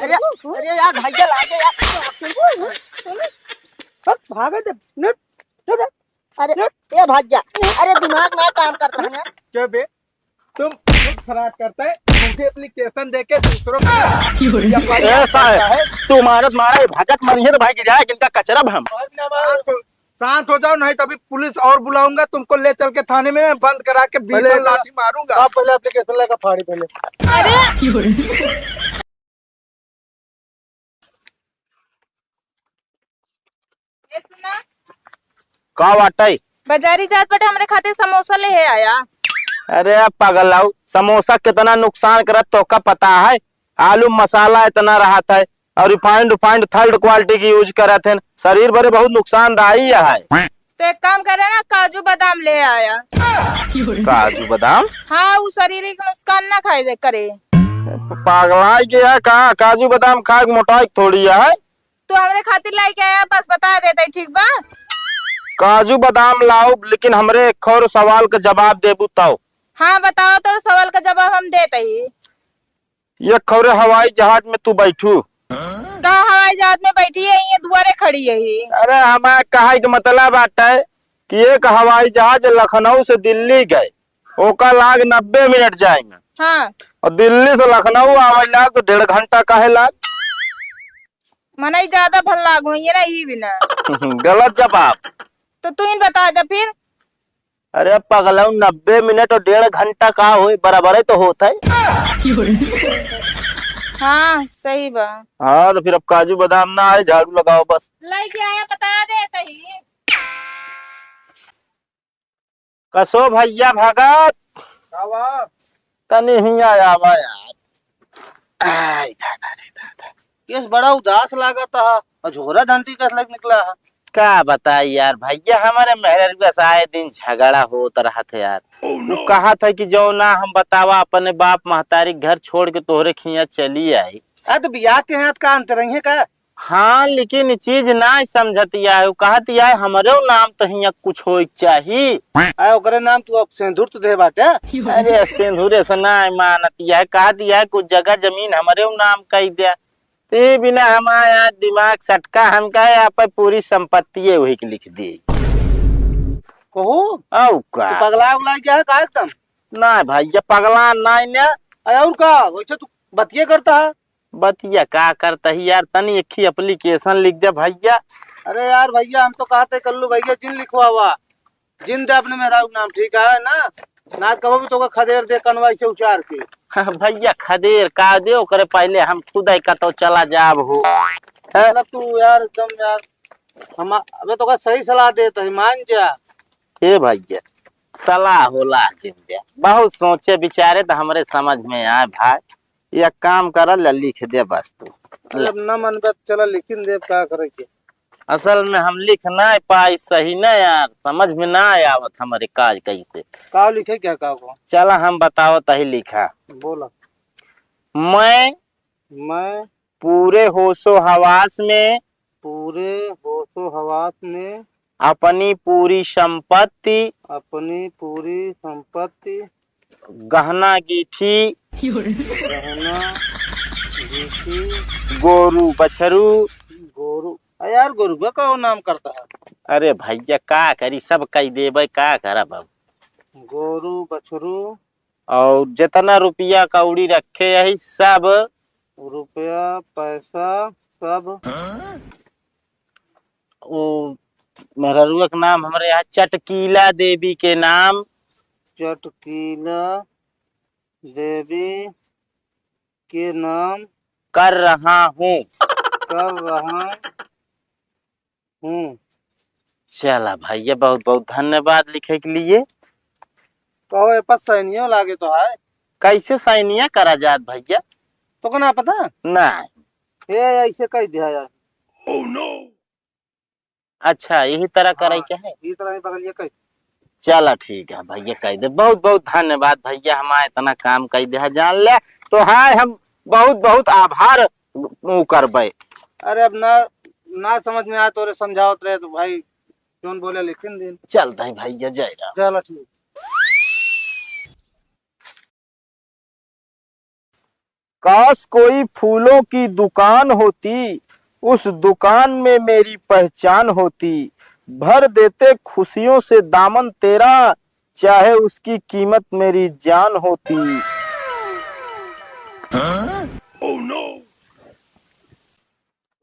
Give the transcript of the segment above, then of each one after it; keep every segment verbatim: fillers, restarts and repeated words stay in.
अरे, अरे यार, भैया लागे यार। बस भागे दे। अरे, ए भैया, अरे दिमाग ना काम करता है यार। क्या बे? तुम खुद फरार करते हैं, मुझे एप्लीकेशन देके दूसरों को ये ए साहब, करता है। तू मारत मारा, ये भगत मरिहे तो भाई गिराए, इनका कचरा हम। शांत हो जाओ, नहीं तो अभी पुलिस और बुलाऊंगा, तुमको ले चल के थाने में बंद करा के बीच पहले में इधर लाठी मारूंगा। आप पहले एप्लीकेशन लेकर फाड़ी पहले। अरे! ए, सुना। का बाटै? बाजारी जात बाटे, हमरे खातिर समोसा लेहे आया। अरे पगलाऊ, समोसा कितना नुकसान करत तोहका पता है? आलू मसाला इतना रहत है और refined, refined third quality की use करत हैं, शरीर बरे बहुत नुकसानदायी है। तो एक काम करे ना, काजू बादाम लेहे आया। काजू बादाम? हाँ, उ शरीर के नुकसान ना खाए दे करे। पागलाई गया का? काजू बादाम खाए के मोटाई थोड़ी है। तू हमरे खातिर लाइके आया, बस बता देते, ठीक बा? काजू बादाम लाओ, लेकिन हमरे एक और सवाल का जवाब देबू तब। हाँ, बताओ, तोर सवाल का जवाब हम देते ही। एक खौरे हवाई जहाज में तू बैठू। का हवाई जहाज में बैठी है? ये दुआरे खड़ी है ही। अरे, हमारे कहे के मतलब बाटे कि एक हवाई जहाज लखनऊ से दिल्ली गए, ओका लाग नब्बे मिनट जाए में। हाँ। और दिल्ली से लखनऊ आवे लाग तो डेढ़ घंटा काहे लाग? मनई ज्यादा भल लाग होइए ना, ही बिना। गलत जवाब। तो तू ही बता दे फिर। अरे पगलऊ, नब्बे मिनट और डेढ़ घंटा का होई, बराबर ही तो होत है। हाँ, सही बा। हाँ, तो फिर अब काजू बादाम ना आए, झाड़ू लगाओ बस। लइके आया, बता दे तही। कसो भैया भगत, का बा? तनी हियाँ आवा यार। आई दादा रे दादा। केस बड़ा उदास लागत ह, और झोरा झंटी कस लग निकला ह। का बताई यार भैया, हमारे मेहररुआ से आए दिन झगड़ा होत रहत है यार। Oh, उ no। कहत है कि जौना हम बतावा अपने बाप महतारी के घर छोड़ के तोहरे खिया चली आई। अरे तो बियाह के हाथ का अंतर है का? हाँ, लेकिन ई चीज ना समझतिया है। उ कहतिया है, "हमरे नाम तो हियाँ कुछ होए के चाही।" आ, ओकरे नाम तू अब सेंधुर तो दे बाटे। अरे, सेंधुरे से ना मानतिया है, कहतिया है, "कुछ जगह जमीन हमरे नाम कई दे।" ते बिना हमारे आज दिमाग सटका, हम कहे, "आप पूरी संपत्ति वही के लिख दी।" कहू? औ का? तू पगला उगला गया है का एकदम? ना भैया, पगला ना ने। अरे और का? वैसे तू बतिये करता है। बतिया का करता ही यार, तनी एक ही application लिख दे भैया। अरे यार भैया, हम तो कहते कल्लू भैया जिन लिखवावा, जिन दे अपने मेहरारू नाम, ठीक है ना? ना कबो भी तोका खदेर दे कनवा से उचार के। भैया खदेर का दे, ओकरे पहले हम खुद ही कतो चला जाब हो। हैं? मतलब तू यार एकदम यार, हम अबे तोका सही सलाह देत ही, मान जा। हे भैया, सलाह होला जिन दे, बहुत सोचे विचारे तो हमरे समझ में आए भाई। एक काम कर, ले लिख दे बस तू। अरे अब ना मन बा, चला लिखिन देब, का करे के। असल में हम लिख ना पाई सही ना यार, समझ में ना आवत हमरे काज कैसे। का लिखे क्या का को? चला हम बतावत ही लिखा। बोला। मैं मैं पूरे होशो हवास में पूरे होशो हवास में अपनी पूरी संपत्ति अपनी पूरी संपत्ति गहना गीठी गहना गीठी गोरू बछरू गोरू, आ यार, गोरुआ का वो नाम करता है। अरे भैया, का करी, सब कई देबे, का करब अब। गोरू बछरू और जितना रुपया कौड़ी रखे यही सब। रुपया पैसा सब। वो मेहररुआ के नाम हमरे यहाँ चटकीला देवी के नाम। चटकीला देवी के नाम। कर रहा हूँ। कर रहा हूँ। चला भैया, बहुत बहुत धन्यवाद लिखे के लिए। कहो, ए पर साइनियो लागे तो है। कैसे साइनिया करा जात भैया? तो को ना पता? नहीं। ए, ऐसे कह दिया यार। अच्छा, यही तरह करे हाँ, के है? यही तरह ही बगलिया कह। चला ठीक है भैया, कह दे। बहुत बहुत धन्यवाद भैया, हमारा इतना काम कह दिया, जान ले। तो हाय, हम बहुत बहुत आभार उ करबे। अरे अब ना, ना समझ में आए तोरे समझावत रहे तो भाई जौन बोले लिखिन दिन। चल दे भैया, जय राम। चलो ठीक। काश कोई फूलों की दुकान होती, उस दुकान में मेरी पहचान होती, भर देते खुशियों से दामन तेरा, चाहे उसकी कीमत मेरी जान होती।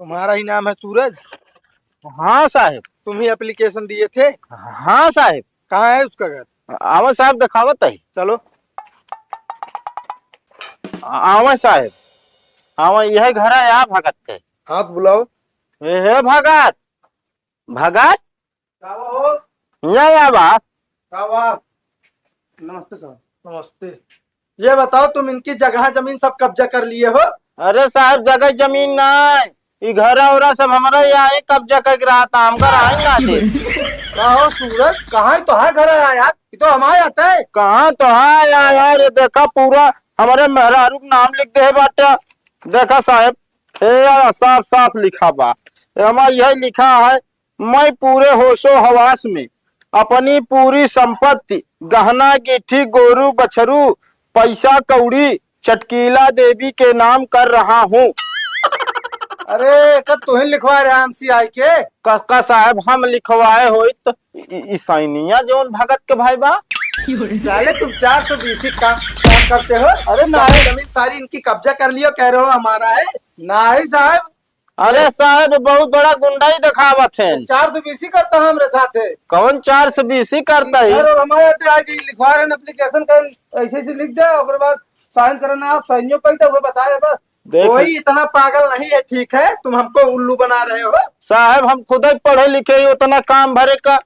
तुम्हारा ही नाम है सूरज? हाँ साहेब। तुम ही application दिए थे? हाँ साहेब। कहाँ है उसका घर? आवा साहेब, देखावत है। चलो। आवा साहेब, आवा, यह घर है या भगत के? हाँ, तो बुलाओ। ए, हे भगत, भगत, का बा हो? यहाँ आवा। का बा? नमस्ते साहब। नमस्ते। ये बताओ, तुम इनकी जगह जमीन सब कब्जा कर लिए हो? अरे साहब, जगह जमीन ना है, ई घर और सब हमारा यहाँ ही कब्जा करके रहा था, हमका रहा ही ना दे। का हो सूरज, कहाँ है तो है घर आया यार, ये तो हमारे आता है। कहाँ तो है या-, यार, ये देखा पूरा हमारे मेहरारू के नाम लिख दे बाटे। देखा साहब, ए, साफ साफ लिखा बा, एमा यही लिखा है, मैं पूरे होशो हवास में अपनी पूरी संपत्ति, गहना गिट्ठी, गोरू बछरू, पैसा कौड़ी चटकीला देवी के नाम कर रहा हूँ। अरे, का तुहिन लिखवाए रहे एमसीआई के? का, का साहब, हम लिखवाए होइत, इ, इ, इ सैनिया जौन भगत के भाई बा। साले, तुम चार सौ बीसी काम, काम करते हो। अरे, ना। जमीन सारी इनकी कब्जा कर लियो, कह रहे हो हमारा है। नहीं साहब, अरे साहब, बहुत बड़ा गुंडाई देखावत है। चार सौ बीसी करता है हमरे साथे। कौन चार सौ बीसी करता है? अरे हमारे तो आज ही लिखवा रहे हैं application का, ऐसे ऐसे लिख दे, ओकरे बाद sign करना, आप sign पे तो वो बताए बस। देख कोई इतना पागल नहीं है, ठीक है? तुम हमको उल्लू बना रहे हो। साहब, हम खुद ही पढ़े लिखे ही, उतना काम भरे का।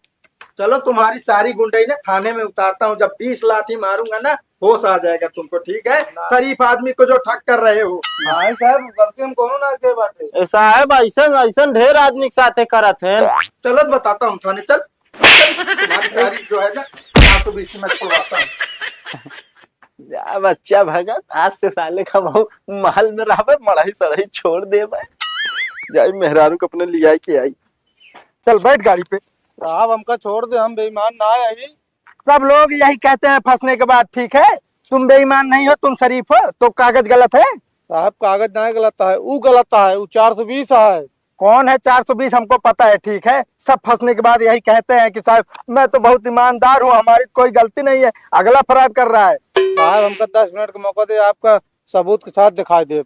चलो, तुम्हारी सारी गुंडई ना थाने में उतारता हूँ, जब बीस लाठी मारूंगा ना, होश आ जाएगा तुमको, ठीक है? ना। शरीफ आदमी को जो ठग कर रहे हो। नहीं साहब, गलती हम कोनो ना के बाटे। ए साहब, ऐसन, ऐसन ढेर आदमी के साथे करत हैं। चलो, बताता हूँ थाने, चल। चल, तुम्हारी सारी जो है ना, चार सौ बीसी मैं खुलवाता हूँ। जा बच्चा भगत, आज से साले का बहू महल में रहबे, मड़ई सड़ई छोड़ देबे। जाई मेहरारू के अपने लिया के आई। चल बैठ गाड़ी पे। साहब, हमका छोड़ दे, हम बेईमान ना है। सब लोग यही कहते हैं फंसने के बाद, ठीक है? तुम बेईमान नहीं हो, तुम शरीफ हो, तो कागज गलत है। साहब, कागज ना गलत है, ऊ गलत है, ऊ चार सौ बीस है। कौन है चार सौ बीस, हमको पता है, ठीक है? सब फंसने के बाद यही कहते हैं कि साहब, मैं तो बहुत ईमानदार हूँ, हमारी कोई गलती नहीं है, अगला fraud कर रहा है। साहब, हमका दस मिनट का मौका दे, आपका सबूत के साथ दिखाई दे।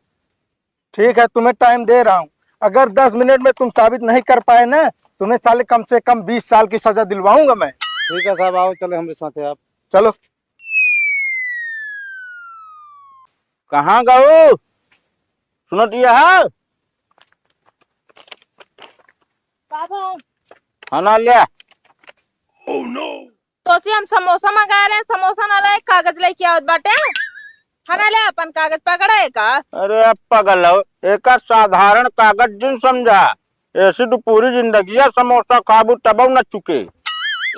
ठीक है, तुम्हें time दे रहा हूँ, अगर दस मिनट में तुम साबित नहीं कर पाए ना, तुम्हें साले कम से कम बीस साल की सजा दिलवाऊंगा मैं। ठीक है साहब, आओ, चले हमरे साथे आप। चलो। कहाँ गऊ? सुनत यह है? बाबा। खाना ले। तोसे हम समोसा मंगाए रहे, समोसा ना लाए, कागज लेके आवत बाटे। खाना ले, अपन कागज पकड़े का? अरे अब पगल हो, एका साधारण कागज जिन समझा, ऐसी तू पूरी जिंदगिया समोसा खाबू तबौ न चुके।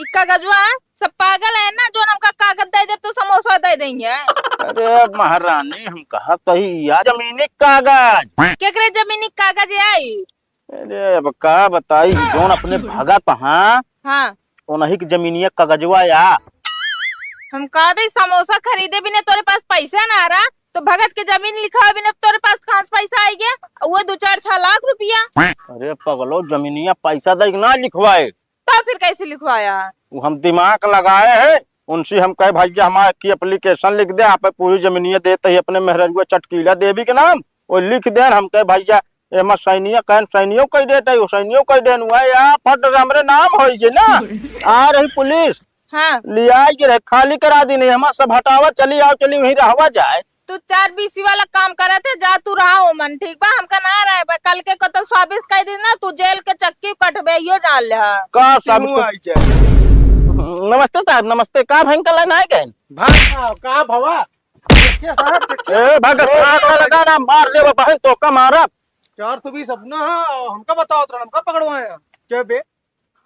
ई कागजवा सब पागल है ना, जो हमका कागज दे दे तो समोसा दे देंगे। अरे महारानी, हम कहा कही या जमीनी कागज। केकरे जमीनी कागज आई? अरे अब का बताई, जौन अपने भगत हाँ, हाँ। उन्हीं के जमीनिया कागजवा या। हम कहा दे समोसा खरीदे बिना तोरे पास पैसा ना आ रहा, तो भगत के जमीन लिखा बिना तोरे पास कहाँ से पैसा आई गया? वो दो चार छह लाख रुपया। अरे पगलो, जमीनिया पैसा दे के ना लिखवाए। तो फिर कैसे लिखवाया? वो हम दिमाग लगाए हैं, उनसे हम कहे, "भैया, हमारे की application लिख दे, आप पूरी जमीनिया देते ही अपने मेहररुआ चटकीला देवी के नाम।" वो लिख देन, हम कहे, "भैया, एमा सैनिया कहन, सैनियो कह देते, वो सैनियो कह देन, हुआ या फट से हमरे नाम होई जे ना।" आ रही पुलिस, हाँ। लियाई के रहे, खाली करा दी नहीं, हमार सब हटावा, चली आओ, चली वहीं रहवा जाए। तू चार बीसी वाला काम करत है, जा तू रहा हो मन, ठीक बा? हमका ना रहे बा, कल के को तो साबित कर दी ना, तू जेल के चक्की कटबे, यो जान ले। हाँ। का साबित कर आई जाए। नमस्ते साहब, नमस्ते। का भयंकर लाइन आए गए? भाग, का भवा? देखिए साहब, देखिए। ए, भाग, ए, भाग, लगा ना, मार दे, बहन, तो का मारा। चार सौ बीस अपना है, और हमका बताओ, तो हमका पकड़वाए हैं। क्या बे?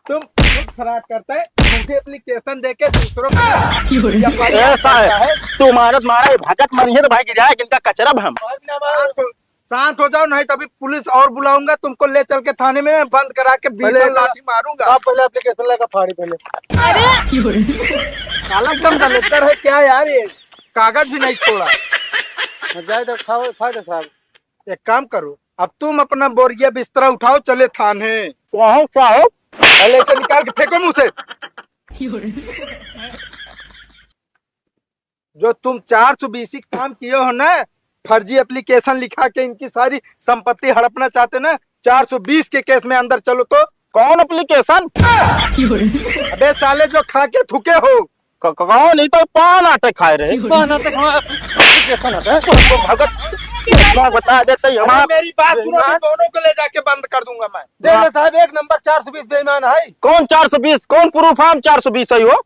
तुम खुद fraud करते हैं, झूठी application देके दूसरों को। क्यों रे? ये हमारी ऐसा है, करता है। तू मारत मारा, ये भगत मरी है तो भाई गिराए, इनका कचरा हम। शांत हो, शांत हो जाओ, नहीं तो अभी पुलिस और बुलाऊंगा, तुमको ले चल के थाने में बंद करा के बीस पहले लाठी मारूंगा। आप पहले application लेकर फाड़ी पहले। अरे! क्यों रे? साला एकदम दलिद्दर है क्या यार, ये कागज भी नहीं छोड़ा। हाँ, जाए दो, खाओ, खाओ दो साहब। एक काम करो, अब तुम अपना बोरिया बिस्तरा उठाओ, चले थाने। कहाँ साहब? पहले इसे निकाल के फेंको मुंह से। जो तुम चार सौ बीसी काम किए हो ना, फर्जी एप्लीकेशन लिखा के इनकी सारी संपत्ति हड़पना चाहते ना, चार सौ बीस के केस में अंदर चलो तो। कौन एप्लीकेशन? अबे साले, जो खा के थूके हो। क-, क-, कौन? ई तो पान आटे खाए रहे। पान आटे खाए, एप्लीकेशन आटे। तो, तो भगत, इतना बता देते ही अरे हमारा मेरी बात सुनो, बेईमान। दोनों को ले जाके बंद कर दूंगा मैं। देख लो साहब, एक नंबर चार सौ बीस बेईमान है। कौन चार सौ बीस? कौन प्रूफ है हम चार सौ बीस है हो?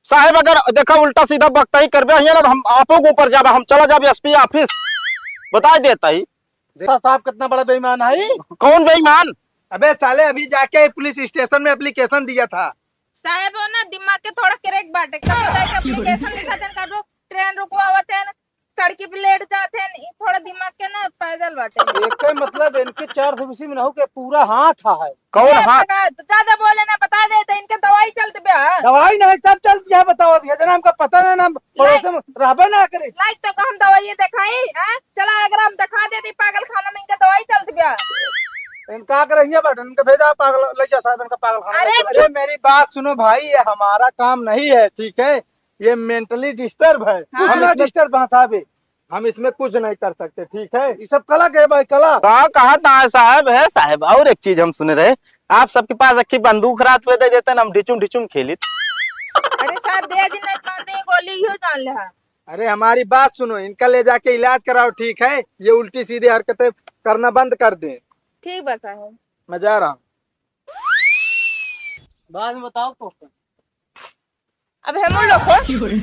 साहेब, अगर देखा उल्टा सीधा बकताई करबे हियाँ ना, तो हम आपो के ऊपर जाबे, हम चला जाबे एसपी ऑफिस, बताई देता ही। देखा साहब कितना बड़ा बेईमान है। कौन बेईमान? अबे साले, अभी जाके पुलिस स्टेशन में एप्लीकेशन दिया था। साहेब हो ना, दिमाग के थोड़ा crack बाटे, कब जाके एप्लीकेशन लिखा देन, कब ट्रेन रुकवावत है, सड़की पे लेट जात हैं, ई थोड़ा दिमाग के ना पैदल बाटे। एके मतलब इनके चार सौ बीसी में नहु के पूरा हाथ है। कौन ए, हाथ? बता, ज्यादा बोले ना, बता देते, इनके दवाई चलत बा। दवाई नहीं, सब चलती है, बताओ, ये जना हमका पता नहीं, ना हम पड़ोस में रहबे ना करे। लाइक तो हम दवाई देखाई, हैं? चला, अगर हम दिखा देते पागल खाना में, इनके दवाई चलत बा। इनका अगर यहाँ बैठे, इनका भेजा पागल, ले जा साहब, इनका पागल खाना अरे में। अरे मेरी बात सुनो भाई, ये हमारा काम नहीं है, ठीक है? ये mentally disturb है। हाँ। हम इसमें डिस्टर्ब हैं साहब, हम इसमें कुछ नहीं कर सकते, ठीक है? ये सब कला के भाई, कला। का कहा था साहब? है साहब, और एक चीज हम सुने रहे, आप सबके पास अक्खी बंदूक रात में दे देते ना, हम ढिचुम ढिचुम खेलित। अरे साहब, दे दिन नहीं तो दे गोली, यो जान ले। अरे हमारी बात सुनो, इनका ले जाके इलाज कराओ, ठीक है? ये उल्टी सीधी हरकतें करना बंद कर दें। ठीक बा साहब। मैं जा रहा हूँ। बाद में बताओ तो। अब हम लोग को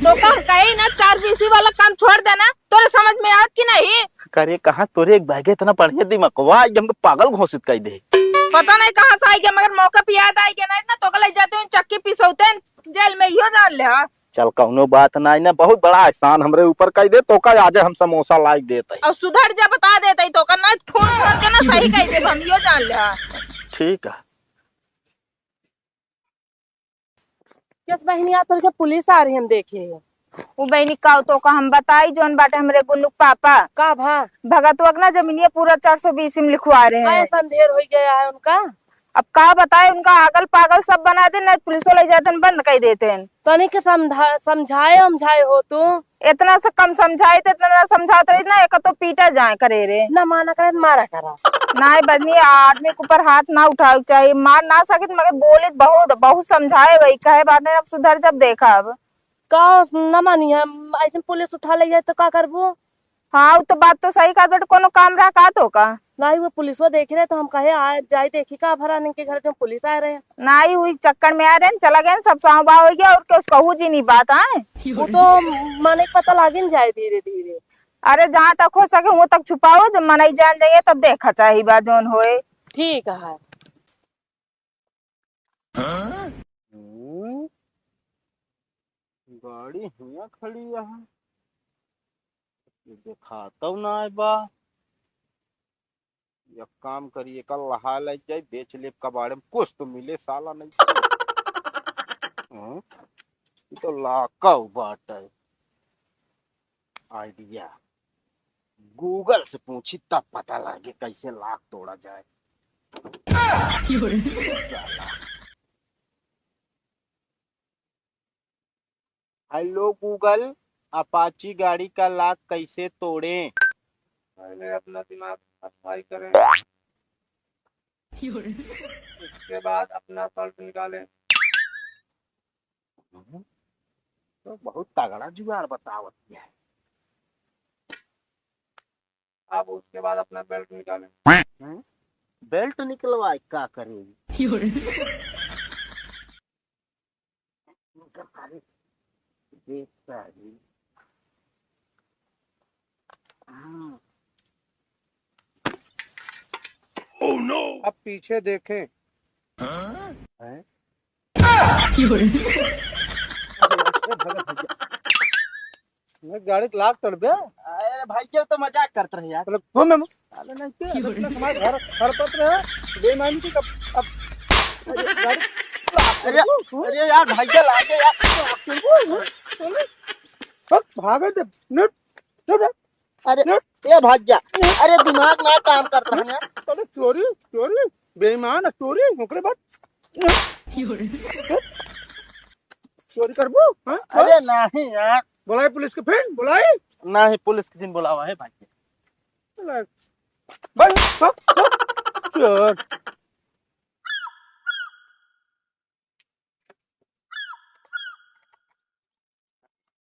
तो का कही ना, चार बीसी वाला काम छोड़ देना, तोरे समझ में आवत कि नहीं? करे कहाँ तोरे एक बैगे इतना बढ़िया दिमागवा, आज हमके पागल घोषित कर दे। पता नहीं कहाँ से आई गया, मगर मौका पे याद आई गया ना, इतना तो ले जाते हैं चक्की पिसौते जेल में, यो जान ले। हाँ। चल कौनो बात नहीं ना, बहुत बड़ा एहसान हमरे ऊपर कर दे, तो का आज हम समोसा लाइक देते हैं। और सुधर जा, बता देते हैं तो का ना, फोन फोन के ना सही कर दे, हम यो जान ले। हाँ। ठीक है। किस बहिनी, आ तोर के पुलिस आ रही हम देखे है। उ बहिनी का तो का हम बताई, जौन बाटे हमरे गुन्नू के पापा का भा? भगतवा के ना जमीनिया पूरा चार सौ बीसी में लिखवा रहे हैं। ऐसा अंधेर हो गया है उनका। अब का बताए, उनका आगल पागल सब बना दे, ना पुलिस वाला जाते बंद कर देते हैं। तनी के समझा-, समझाए, समझाए हो तू। इतना से कम समझाई तो इतना समझात रही ना, एक तो पीटा जाए करे रे। ना माना करे तो मारा करा। नाहीं बदनी, आदमी के ऊपर हाथ ना उठावे के चाहिए। मार ना सकित मगर बोलित बहुत, बहुत समझाए वही, कहे बात नहीं, अब सुधर जब देखा अब। का ना मानी है, ऐसे पुलिस उठा ले जाए तो का करबू? हाँ, उ तो बात तो सही कहत बाटे, कोनो काम रहा का तो का? नाहीं, वो पुलिसवा देख रहे तो हम कहे आ जाए देखी का भरा इनके घर जो पुलिस आए रहे। नाहीं, वही चक्कर में आ रहे हैं, चला गए, सब साहबा हो गया और क्या उसका हु जी नहीं बात आए। वो तो माने पता लागिन जाए धीरे धीरे। अरे जहाँ तक हो सके वो तक छुपाओ, जब मनई जान जाइए तब देखा चाही बा जौन होए। ठीक है। हम्म? गाड़ी हियाँ खड़ी है, ये देखातौ ना बा। एक काम करिए, कल लहा ले जाए, बेच लेब कबाड़े में, कुछ तो मिले साला नहीं। हम्म? ये तो लाकौ बाटे। आइडिया। गूगल से पूछी तब पता लागे कैसे लाख तोड़ा जाए। हेलो गूगल, अपाची गाड़ी का लाख कैसे तोड़ें? पहले अपना दिमाग सफाई करें, उसके बाद अपना शर्ट निकालें। तो बहुत तगड़ा जुगाड़ बतावत है। अब उसके बाद अपना बेल्ट निकालें। हैं? बेल्ट निकलवाए का करेगी? हाँ। Oh no! अब पीछे देखें। हैं? अरे भगत भैया। मैं गाड़ी के लाख तोड़ बे। अरे भाई, ये तो मजाक करत रहे यार। चलो, घूम में। अरे नहीं, क्या? इतना समाज घर, घर पत्र है, बेईमानी की कब, अब, अरे, गाड़ी, अरे, अरे यार, भैया लागे यार। चलो, हट, भागे दे, नट, चल बे। अरे, ए भाग जा। अरे, दिमाग ना काम करता है ना। अरे, चोरी, चोरी, बेईमान, चोरी, ओकरे बाद चोरी करबू, हाँ? अरे, नहीं यार। बोलाई पुलिस के, फिर बोलाई। नहीं, पुलिस के जिन बोलावा है भाई। भाई, हाँ, हाँ, चोर।